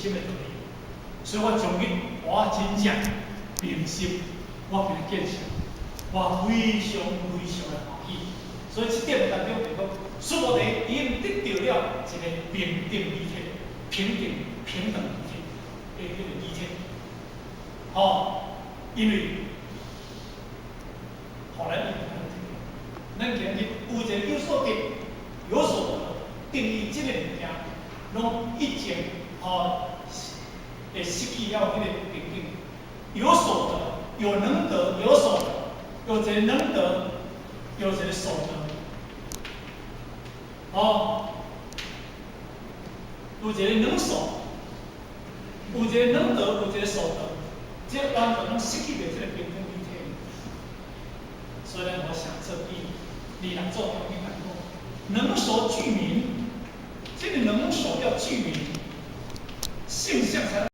心的道理。所以我終於，我真正明心，我今日見識，我非常非常的歡喜。所以這點當中就講，須菩提已經得著了一个平等義體，平等平等義體的彼个義體。吼，因為予咱一咱今日有一个有所得，有所得，定義這个物件，攏已經吼會失去了彼个平等。有所得，有能得，有所得，有一个能得，有一个所得。哦，有一个能所，有一个能得，有一个所得，這完全攏失去著這个平等義體。所以咱我想這第二六祖曾經講過，能所俱泯，這個能所要俱泯，性相才。